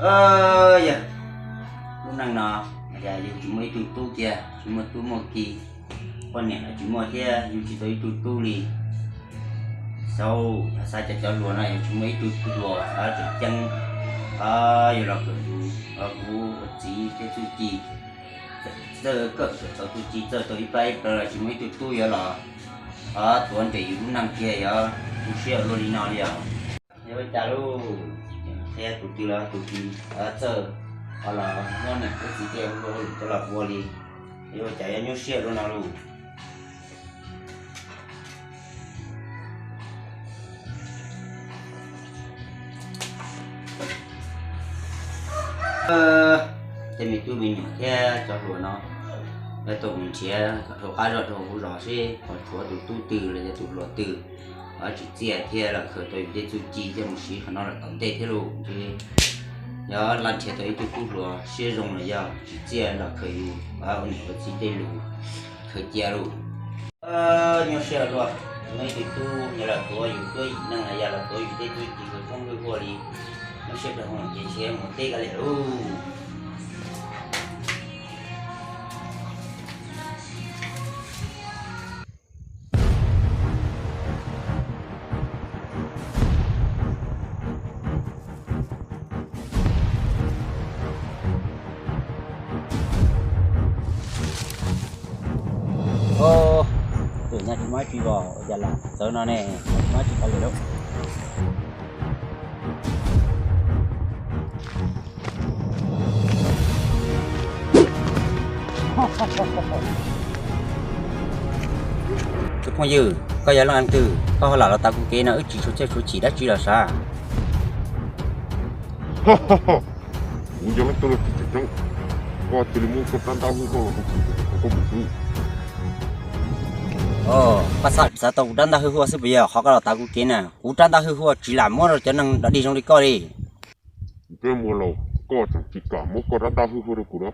Yog lub neej no, yus tsis muaj ib tug tub kiag, tsis muaj tub muaj ki, poj niam los tsis muaj thiab, yus tsis tau ib tug tub li. Xav, xav cov cov hluas no yog tsis muaj ib tug tub hluas tseem ceeb yuav los kawm yus, kuv ua txiv tej txuj ci, txawj kawm txawj tau txuj ci, txawj tau ib plab ib plawv los tsis muaj ib tug tub yuav los tuav nres yus lub neej kiag, yog tu siab luaj li no li os. Yog ua cas lauj, qhia tus twg los tus twg txawj, ho los muab niam muab txiv tej hauj lwm coj los ua li. Yog ua cas yuav nyuaj siab luaj no lauj. Tej me tub me nyuam thiab cov hluas no, yuav tau mus nrhiav kom dhau qab zog dhau hauv zos seb ho tshuav tus tub twg los yog tus hluas twg, ho tsim txiaj thiab los khaws tau yus tej txuj ci coj mus siv qhov no lawm tom ntej thiab lauj. Ntshe yog laj nrhiav tau ib tug tub hluas siab zoo los yog tsim txiaj los khaws yus ua niam ua txiv tej lus khaws cia lauj. Nyuaj siab luaj, muaj ib tug tub yog los tuav yus tuab yim neej los yog los tuav yus tej txuj ci khaws coob hwj huaj li. Nyuaj siab rau hauv ces ntshe mus teb kav liam lauj. Tus nyab tsis muaj ib tsi os, ua cas lam txawv no ne, tsis muaj ib tsi kav liam lauj. Tus phooj ywg, koj yog leej twg, koj ho lam los tav kuv kev no wb tsis tshuav txhiaj tshuav chim dab tsi los sav? Kuv yog leej twg los tsis tseem ceeb, koj cia li muab koj rab ntaj hwj huaj los rau kuv, koj mus xwb. Koj xav tau kuv rab ntaj hwj huaj xwb puas yog qhov koj los tav kuv kev na? Kuv rab ntaj hwj huaj tsis lam muab rau cov neeg dog dig zoo li koj li. Ntsej muag laus, koj tseem tsis kam muab koj rab ntaj hwj huaj rau kuv na,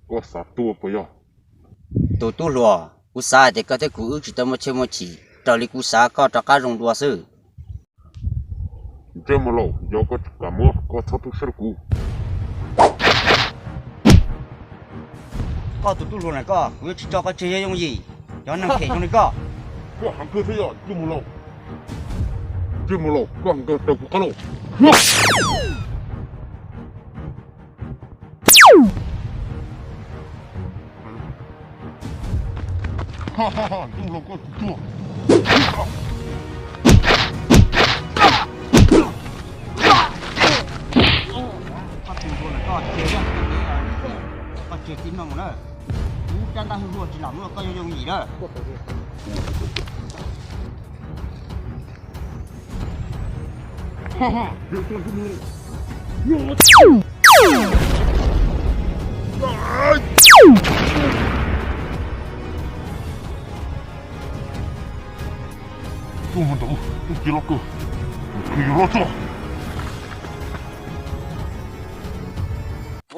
koj xav tuag puas yog? Tus tub hluas, kuv xav hais tias koj thiab kuv wb tsis tau muaj txhiaj muaj chim, raws li kuv xav koj rov qab zoo dua xwb. Ntsej muag laus, yog koj tsis kam muab, koj txhob tu siab rau kuv. Koj tus tub hluas na koj, kuv yuav tsis tso koj tseg yooj yooj yim, cov neeg phem zoo li koj. Koj heev kawg thiab yog ntsej muag laus. Ntsej muag laus, koj nkag raws kuv qab lauj. Ntsej muag laus, koj tsis tuag. Koj tus hluas na koj tseg, koj tseg tib no mus na. Kuv rab ntaj hwj huaj tsis lam muab koj yooj yooj yim na. Tuaj mus ntawd, tus cia los kawg, kuv yog los tso.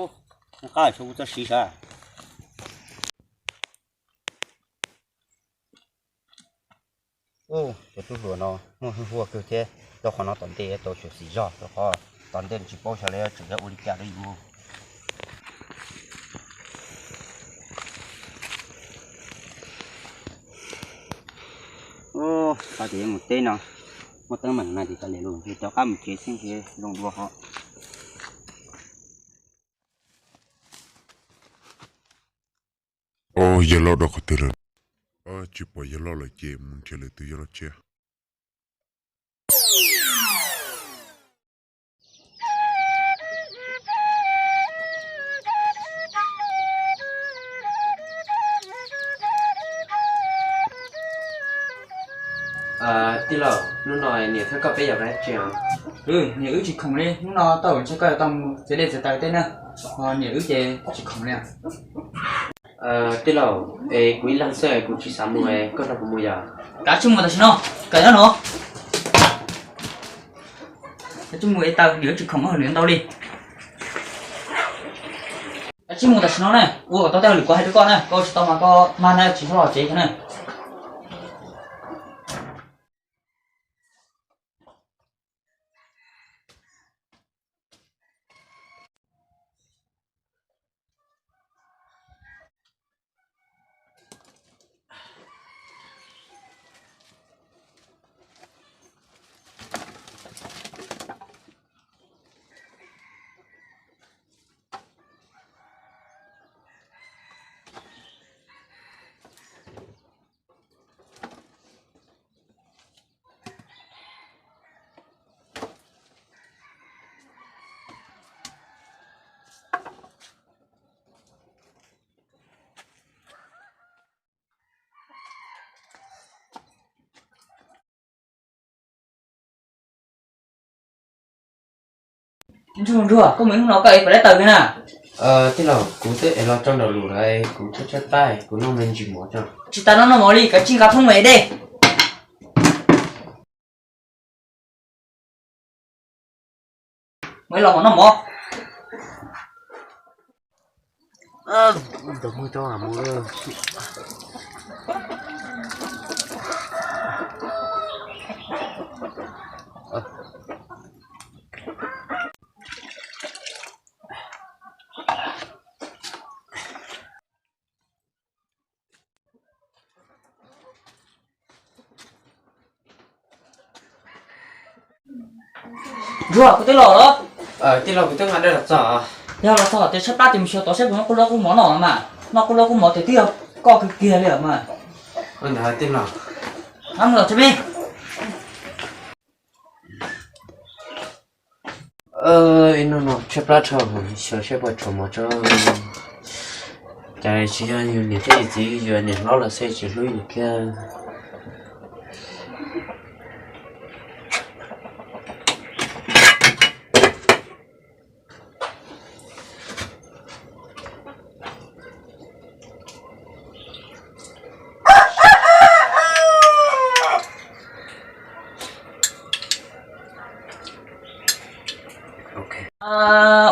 Ub, qab tso kuv txoj siv sav. Ub, cov tub hluas no muaj hwj huaj kawg thiab, rau qhov no tom ntej tau xyuam xim zog, rau qhov tom ntej tsis paub xyov lawv tseem yuav ua li cas rau yus. Ub, qab tias yuav mus teb no, muaj teeb meem na tis tas li lus, rov qab mus tsev xwb ntshe zoo dua hov. Yawg loj dua qhov twg lawm? Tsis pom yawg loj lawm ces mus nrhiav lwm tus yawg loj tshiab. Tij laug, hnub no niam thiab koj peb yog dab tsi? Niam wb tsis khoom li, hnub no tau ntshe koj yuav tau mus txiav dej txiav taws tej na, ho niam wb ces tsis khoom li. Tij laug, es kuv ib leeg xwb kuv tsis xav mus, koj nrog kuv mus yom? Kav tsij mus tam sim no, kawm nyob no. Kav tsij mus ev taws, niam wb tsis khoom, niam ntau li. Kav tsij mus tam sim no na, ua kom tau tej hauj lwm kuv hais rau koj na, koj ua tsis tau mas koj mag na, tsis txhob los tsev kiag na. Ntsuag Ntsuag, koj mus hnub no koj ev puas laib taws li na? Tij laug, kuv twb ev los tso nraum lus lawm, kuv tshaib tshaib plab, kuv noj me ntsis mov tso. Tsis tas noj noj mov li, kav tsij nqa thoob mus ev dej. Mus los mus noj mov. Ntsuag, koj twb los los? Tij laug, kuv twb nqa dej los txog. Yog los txog ces tshaib plab ces mus xyuas tod saib puas muaj qub zaub qub mov noj mas. Noj qub zaub qub mov ces twb yog koj kiag kiag li os mas. Ntawd tij laug. Mus los tso me. Ib hnub no tshaib plab dhau, xyov saib puas tshuav mov tso. Cas tsis yog yus niam thiab yus txiv, yus niam hlob los xwb tsis hlub yus kiag.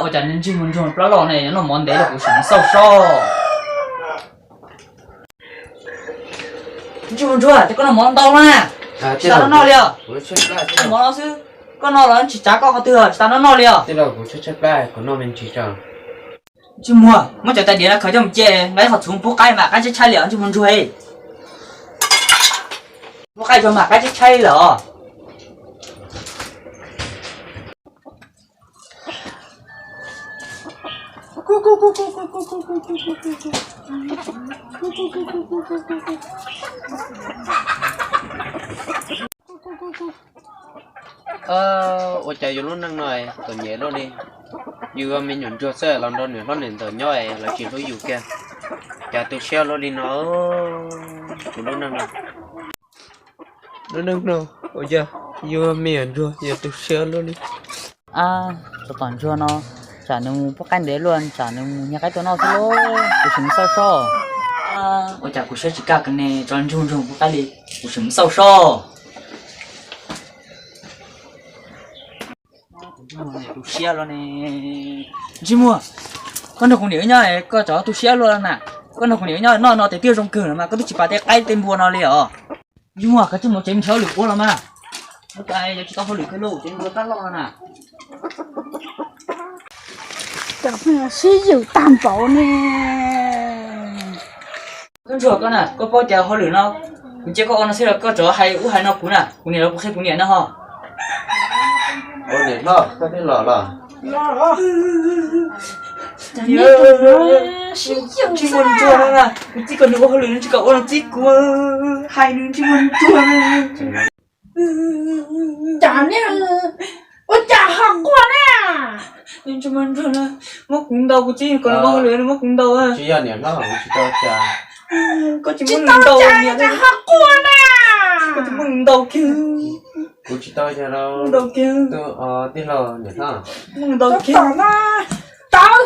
Ua cas ntsej muag ntsuag plab los ne, noj mov ntev los kuv sim mus xauj soj. Ntsej muag ntsuag, ces koj noj mov ntau na. Tsis tas noj noj li os. Mov no xwb, koj noj los tsis tsav koj qhov twg, tsis tas noj noj li os. Ntsej muag, muab cov tais diav no khaws coj mus cia, nqa ib qho txhuv pub qaib mas qaib tshaib tshaib li os ntsej muag ntsuag. Pub qaib tso mas qaib tshaib tshaib li os. Ua cas yus lub neej no txom nyem luaj li. Yus me nyuam ntsuag xwb los nrog niam hlob niam ntxawm nyob lawv tsis hlub yus kiag. Cas tu siab luaj li no, kuv lub neej no. Lub neej no ua cas yus me nyuam ntsuag yus tu siab luaj li. Tsov tom ntsuag no, tsam nws mus pub qaib ntev luaj, tsam nws mus nyiag qaib tuaj noj xwb lauj, kuv sim mus xauj soj. Ua cas kuv siab tsis kaj kiag ne, tsov ntsuag ntsuag mus pub qaib li, kuv sim mus xauj soj. Tu siab luaj ne. Ntsej muag, koj nrog kuv niam wb nyob koj tseem tu siab luaj na. Koj nrog kuv niam wb nyob noj no tes twb zoo kawg no mas koj twb tsis pam tej qaib tej npua no li os. Ntsej muag, koj tsis mus tsev nrhiav hauj lwm ua los mas. Yuav tsis tau hauj lwm kawg lauj, tsev npua tab loj no na. Cov pheej sib yws tag npaum ne. Koj ntsuag koj na, koj paub tias hauj lwm no kuv cia koj ua no xwb los koj tseem hais ub hais no kuv na, kuv niam los kuv qhia kuv niam no ho. Ua niam hlob, koj twb los los? Ntsej muag ntsuag no na, kuv txib kom nws ua hauj lwm nws tsis kam ua los txib kuv, hais nws ntsej muag ntsuag na. Cas ne, ua cas ho quaj ne? Ntsej muag ntsuag na, muab kuv ntaus, kuv txib kom nws ua hauj lwm nws muab kuv ntaus. Tsis yog niam hlob, kuv tsis tau cas. Koj tsis muab nws ntaus, cas ho quaj na? Koj tsis muab nws ntaus kiag. Kuv tsis tau cas lauj. Ntaus kiag. Tij laug niam hlob. Muab nws ntaus kiag. Tau,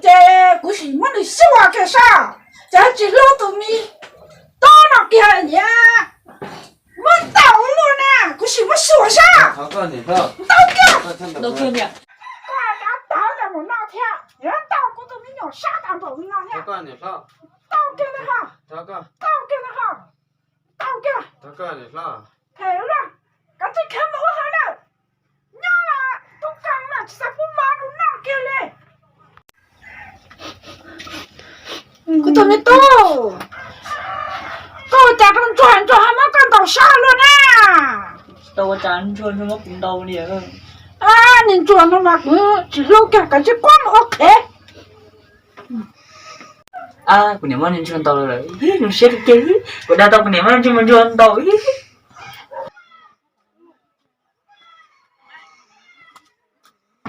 ces kuv sim muab nws xyuas kiag saib, cas tsis hlub tus me tub no kiag niam. Muab ntaus luaj na, kuv sim muab xyuas saib. Ntaus kiag. Ntaus kiag niam. Koj rov tawv los mus no thiab, yuav ntaus kuv tus me nyuam sab tag npaum li no thiab. Ntaus kiag na ho. Ntaus kiag na ho. Ntaus kiag. Hem ua luaj, koj txij kheev mus ua hauj lwm, nyob los tub kawg los tsis xav pub mov rau noj kiag li. Kuv tus me tub, koj ua cas rau ntsuag, ntsuag ho muab koj ntaus sab luaj na? Tsis tau ua cas, ntsuag ntsuag muab kuv ntaus li. Niag ntsuag no mas kuv tsis hlub kiag, koj tsis quab mus ua qhev. Kuv niam muab niag ntsuag ntaus lawm, zoo siab tiag tiag. Kuv dag tau kuv niam muab niag ntsuag ntaus.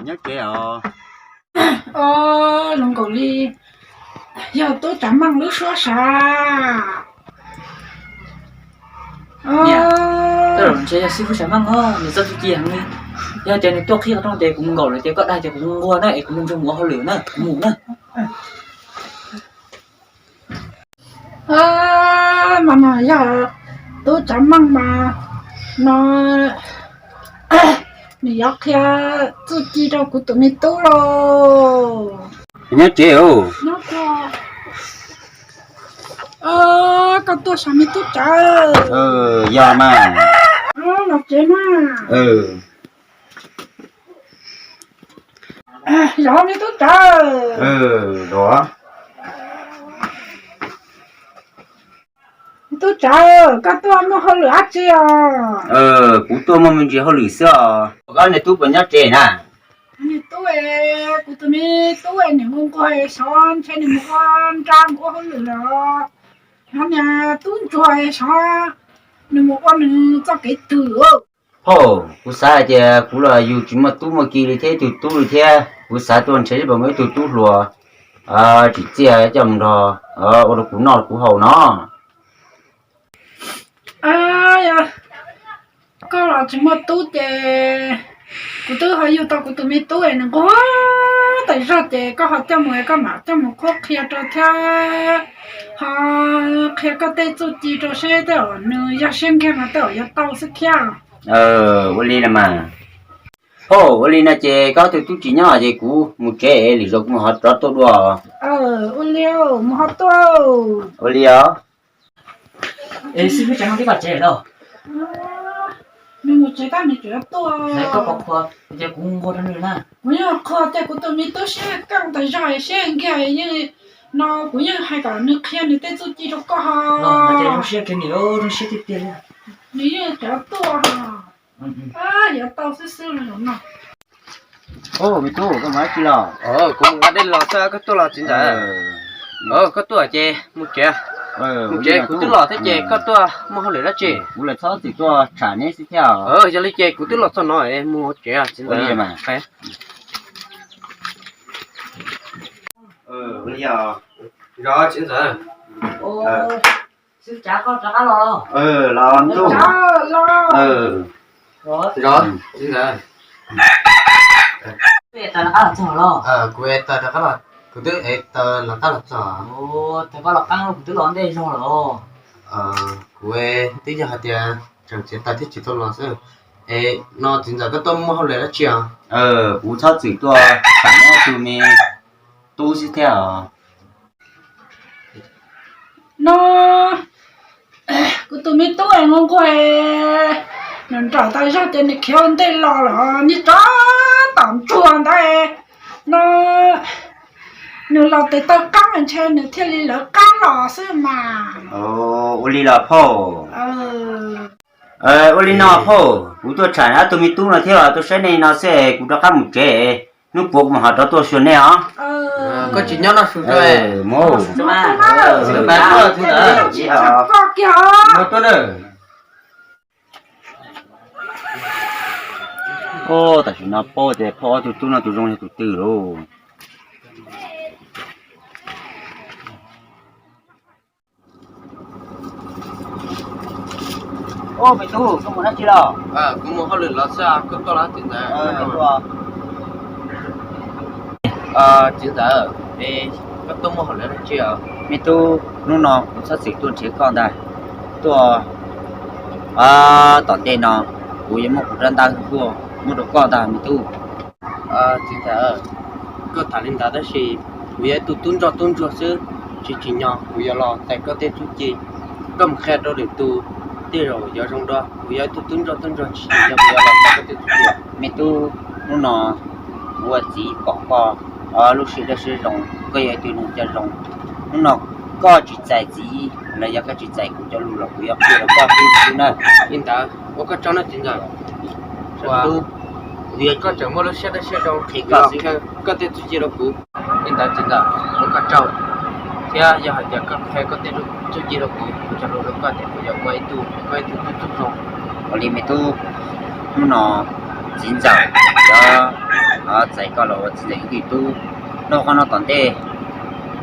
Nyob kev os. Os, zoo nkaus li yog tub Tsav Meej lub suab sav. Niam, tej zaum ntshe yog xib fwb Tsav Meej os, nws txoj txuj ci heev li. Yog tias nws tuaj qhia rau ces kuv mus nkaum lawm ces koj dag ces kuv nquag na es kuv mus nrog mus ua hauj lwm na, kuv mus na. Mas no yog tub Tsav Meej mas no nws yuav qhia txuj ci rau kuv tus me tub lauj. Nyob tsev os. Koj tuaj saib me tub Tsav. Yog mas. Los tsev mas. Zov me tub Tsav. Me tub Tsav, koj tuaj muaj hauj lwm dab tsi os? Kuv tuaj muaj me ntsis hauj lwm xwb os. Koj niag tub puas nyob tsev na? Niag tub, kuv tus me tub nws nquag nquag xyov ntshe nws mus ua nra mus ua hauj lwm los, nov niag tub ntsuag xyov nws mus ua nws txoj kev twg. Phauj, kuv xav hais tias kuv los yus tsis muaj tub muaj ki li thiab ib tug tub li thiab, kuv xav tuaj nrhiav ib puas muaj ib tug tub hluas tsim txiaj coj mus nrog ua rau kuv noj kuv haus no. Koj los tsis muaj tub ces kuv twb ho yug tau kuv tus me tub es nws nquag tas zog ces koj ho coj mus es koj mam coj mus qhuab qhia rau thiab, ho qhia koj tej txuj ci rau seb tej zaum nws yog siab nkeeg mas tej zaum yuav tau xwb thiab. Ua li los mas. Phauj, ua li no ces koj tus tub tsis nyob ces kuv mus tsev es lwm zaus kuv mam ho rov tuaj dua. Ua li, mus ho tuaj. Ua li os. Es xib hwb Tsav Meej twb los tsev lawm los? Nws mus tsev tab nws tseem tuaj. Koj puas qhuas tias kuv nquag rau nws na? Kuv yeej qhuas tias kuv tus me tub siab keej tas zog siab nkeeg yeej no kuv yeej hais kom nws qhia nws tej txuj ci rau koj ho. Los no ces zoo siab kiag nws, zoo siab tiag tiag li. Nws yeej tseem tuaj ho. Yuav tau xwb xwb no. Me tub, koj mus dab tsi los? Kuv mus nqa dej los xwb, koj tuaj los txiv ntxawm? Koj tuaj ces mus tsev. Mus tsev, kuv twb los thiab ces koj tuaj muaj hauj lwm dab tsi? Kuv los txhob txwm tuaj tsham neb xwb thiab. Yog li ces kuv twb los txog no es mus tsev txiv ntxawm. Zov txiv ntxawm. Xib hwb Tsav, koj rov qab los? Los ntuj. Zov txiv ntxawm. Kuv ev taws rov qab los txog los? Kuv ev taws rov qab los, kuv twb ev taws rov qab los txog. Ua, thaum koj los qab kuv twb los ntej zog lawm. Kuv twb yog hais tias tseem txiav taws thiab tsis tau los xwb. Es no txiv ntxawm koj tuaj muaj hauj lwm dab tsi os? Kuv txhob txwm tuaj tsham neb tus me tub xwb thiab os. No kuv tus me tub es nquag nquag, nws nraum tas zog ces nws khiav ua ntej los los niag tsov tom ntsuag ntawd no, nws los tes taw qab ntshe nws thiaj li lawv qab los xwb mas. Ua li los phauj. Ua li no phauj, kuv tuaj tsham ob tug me tub no thiab tuaj saib nej no xwb, kuv rov qab mus tsev, hnub puav kuv mam ho rov tuaj xyuas nej os. Koj tsis nyob no mus. Tam sim no paub tias phauj ob tug tub no tus zoo yog tus twg lauj. Ub, me tub, koj mus dab tsi los? Kuv mus hauj lwm los xwb, koj tuaj los txiv ntxawm? Txiv ntxawm, koj tuaj muaj hauj lwm dab tsi os? Me tub, hnub no kuv txhob txwm tuaj nrhiav koj ntag. Tuaj tom ntej no kuv yuav muab kuv rab ntaj huaj muab rau koj ntag me tub. Txiv ntxawm, koj tham li ntawd tab sis kuv yog ib tug tub ntsoj tub ntsuag xwb, tsis tsim nyog kuv yuav los txais koj tej txuj ci. Koj mus qhia rau lwm tus, tej zaum yuav zoo dua. Kuv yog ib tug tub ntsoj tub ntsuag tsis tsim nyog kuv yuav los txais koj tej txuj ci. Me tub, hnub no kuv ua txiv pom koj lub siab dawb siab zoo, koj yog ib tug neeg coj zoo. Hnub no koj tsis txais txiv los yog koj tsis txais kuv cov lus los kuv yuav qhia rau koj tub tub na. Li ntawd ua koj tsaug na txiv ntxawm. Koj tseem muaj lub siab dawb siab zoo qhia koj tej txuj ci rau kuv. Li ntawd txiv ntxawm ua koj tsaug, thiab yog hais tias koj qhia koj tej txuj ci rau kuv, kuv cog lus rau koj tias kuv yuav ua ib tug, koj ib tug tub tub zoo. Ua li me tub, hnub no txiv ntxawm yuav txais koj los ua txiv ntxawm ib tug tub. Nyob qhov no tom ntej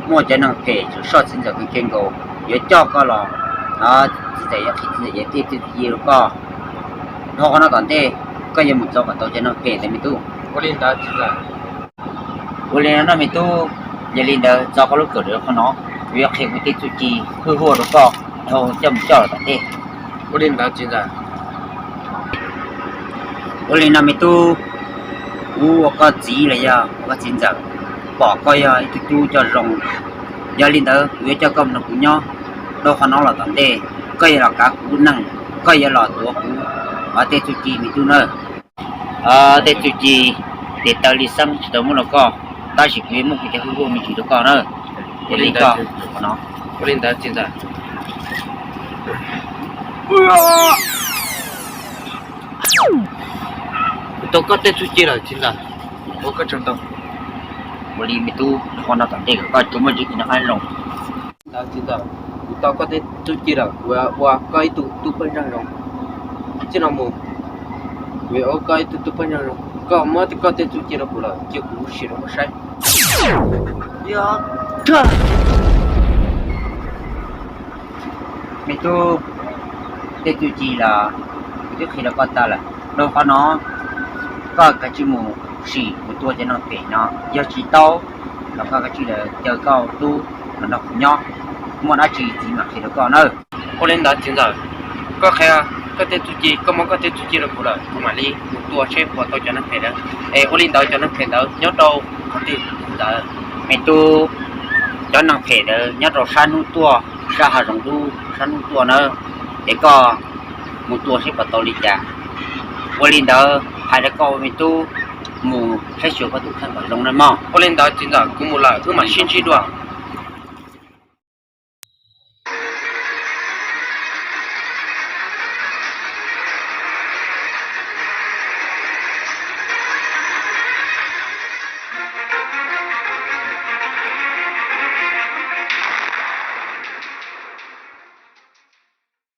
muaj cov neeg phem tseem soj txiv ntxawm kawg kiag nkaus, yuav coj koj los, txiv ntxawm yuav qhia txiv ntxawm yuav qhia txuj ci rau koj. Nyob qhov no tom ntej Koj yuav mus txog kom tau cov neeg phem ntawd me tub. Ua li no no me tub, yog li ntawd tso koj lub kawm rau qhov no, kuv yuav qhia kuv tej txuj ci hwj huaj rau koj dhau coj mus coj los tom ntej. Ua li no me tub, kuv ua koj txiv los yog ua koj txiv ntxawm, pom koj yog ib tug tub coj zoo. Yog li ntawd kuv yuav coj koj mus nrog kuv nyob rau qhov no los tom ntej, koj yuav los kav kuv lub neej, koj yuav los tuav kuv tej txuj ci me tub na. Tej txuj ci tes taw li xeeb tsis tau muab rau koj, tab sis kuv yuav muab kuv cov hwj huaj me ntsis rau koj na. Ua li ntawd, ua li ntawd txiv ntxawm. Kuv tau koj tej txuj ci lawm txiv ntxawm. Ua koj tsaug ntau. Ua li me tub, qhov no tom ntej kom koj tsuas muaj txuj ci noj qab nyob zoo. Ntawd txiv ntxawm, kuv tau koj tej txuj ci lawm, kuv ua koj ib tug tub pawg ntseeg zoo. Txij no mus, kuv yuav ua koj ib tug tub pawg ntseeg zoo. Koj muab koj tej txuj ci rau kuv lawm, cia kuv sim rau koj saib. Me tub, tej txuj ci los kuv twb qhia rau koj tag lawm. Rau qhov no, koj kav tsij mus sim mus tua cov neeg phem no, yog tsis tau los koj kav tsij lawv caw koj tub los nrog kuv nyob, muaj dab tsi txiv mam qhia rau koj na. Ua li ntawd txiv ntxawm, koj qhia koj tej txuj ci, koj muab koj tej txuj ci rau kuv lawm, kuv mam li mus tua seb puas tau cov neeg phem ntawd. Es ua li ntawd cov neeg phem ntawd nyob rau qhov twg ntawd? Me tub, cov neeg phem ntawd nyob rau sab hnub tuaj, sab hav zoov dub sab hnub tuaj na, es koj mus tua seb puas tau li cas. Ua li ntawd hais rau koj me tub, mus saib xyuas koj tus kheej kom zoo na mog. Ua li ntawd txiv ntxawm, kuv mus lawm, wb mam sib ntsib dua.